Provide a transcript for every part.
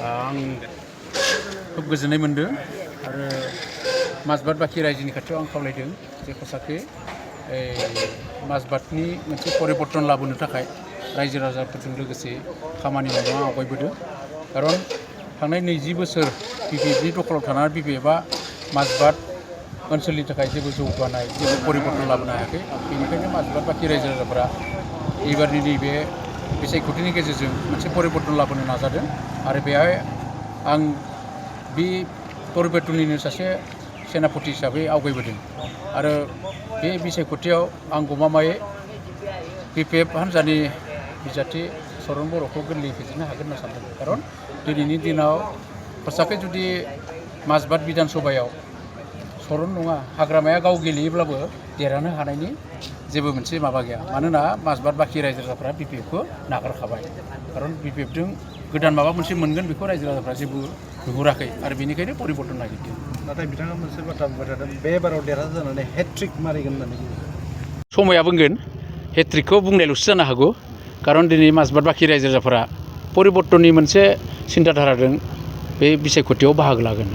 आं खुब गोजोननाय मोनदों आरो माजबाद बाखि रायजोनि खाथियाव आं खावलायदों जे खसाके माजबादनि मोनसे परिबर्तन लाबोनो थाखाय रायजो राजाफोरजों लोगोसे खामानि मावनो आवगायबोदों खारन थांनाय 20 बोसोर बिपिएफनि दखलाव थानानै बिपिएफआ माजबाद ओनसोलनि थाखाय जेबो जौगानाय जेबो परिबर्तन लाबोनो हायाखै बेनिखायनो माजबाद बाखि रायजो राजाफोरा एबारनि नैबे बिसायख'थिनि गेजेरजों मोनसे परिबर्तन लाबोनो नाजादों आरो बेहाय आं बे परिबर्तननिनो सासे सेनापति हिसाबै आवगायबोदों आरो बे बिसायख'थियाव आं गमामायै बिपिएफ हान्जानि बिजाथि चरन बर'खौ गोरलैयै फेजेननो हागोन होनना सानदों खारन दिनैनि दिनाव खसाके जुदि माजबाद बिधान सभायाव चरन नङा हाग्रामाया गाव गेलेयोब्लाबो देरहानो हानायनि जेबो मोनसे माबा गैया मानोना माजबाद बाखि रायजो राजाफ्रा बिपिएफखौ नागारखाबाय खारन बिपिएफजों गोदान माबा मोनसे मोनगोन बेखौ रायजो राजाफ्रा जेबो नुहुराखै आरो बेनिखायनो परिबर्तन नागिरदों नाथाय बिथाङा मोनसे बाथ्रा बुंबाय थादों बे बाराव देरहासार जानानै हेट्रिक मारिगोन होननानै बुङो समाया बुंगोन हेट्रिकखौ बुंनायल'सो जानो हागौ खारन दिनै माजबाद बाखि रायजो राजाफोरा परिबर्तननि मोनसे सिन्ताधाराजों बे बिसायख'थियाव बाहागो लागोन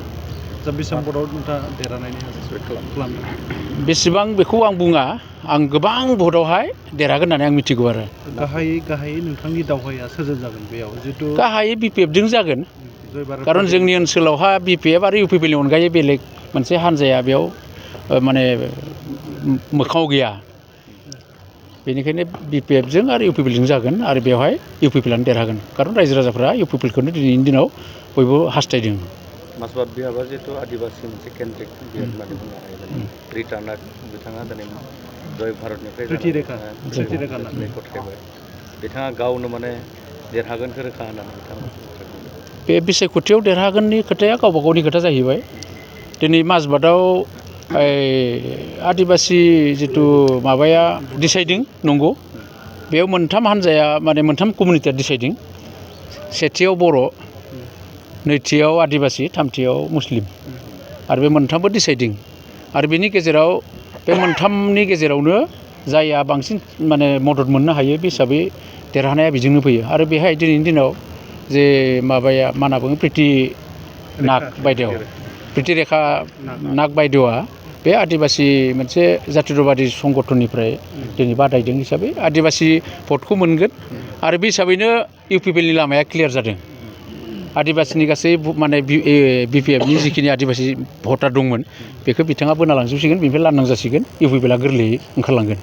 दा बेसेबां भटआव नोंथाङा देरहानायनि एक्सपेक्ट खालामदों बेसेबां बेखौ आं बुङा आं गोबां भटआवहाय देरहागोन होननानै आं मिथिगौ आरो गाहायै नोंथांनि दावहाया सोरजों जागोन बेयाव जितु गाहायै बिपिएफजों जागोन खारन जोंनि ओनसोलावहा बिपिएफ आरो इउपिपिएलनि अनगायै बेलेग मोनसे हान्जाया बेयाव माने मोखाङाव गैया बेनिखायनो बिपिएफजों आरो इउपिपिएलजों जागोन आरो बेवहाय इउपिपिएलआनो देरहागोन खारन रायजो राजाफ्रा इउपिपिएलखौनो दिनैनि दिनाव बयबो हास्थायदों माजबाद बिहाबा जिहेतु आदिबासि मोनसे केन्द्रिक बिहार होननानै बुंनो हायो रिटा नाग बिथाङा दिनै जय भारतनिफ्राय गथायबाय बिथाङा गावनो माने देरहागोनखौ रोखा होननानै बिथाङा बे बिसायख'थियाव देरहागोननि खोथाया गावबा गावनि खोथा जाहैबाय दिनै माजबादाव आदिबासि जिथु माबाया डिसाइडिं नंगौ बेयाव मोनथाम हान्जाया माने मोनथाम कमिउनिटिया डिसाइडिं सेथियाव बर' नैथियाव आदिबासि थामथियाव मुस्लिम आरो बे मोनथामबो डिसाइडिं आरो बेनि गेजेराव बे मोनथामनि गेजेरावनो जायहा बांसिन माने मदद मोननो हायो बे हिसाबै देरहानाया बेजोंनो फैयो आरो बेहाय दिनैनि दिनाव जे माबाया मा होनना बुङो प्रिति रेखा नाग बायदेवआ बे आदिबासि मोनसे जातियताबादि संगठननिफ्राय दिनै बादायदों हिसाबै आदिबासि भटखौ मोनगोन आरो बे हिसाबैनो इउपिपिएलनि लामाया क्लियार जादों आदिबासिनि गासै माने बिपिएफनि जिखिनि आदिबासि भटार दंमोन बेखौ बिथाङा बोना लांजोबसिगोन बेनिफ्राय लांदां जासिगोन इउपिपिएलआ गोरलैयै ओंखारलांगोन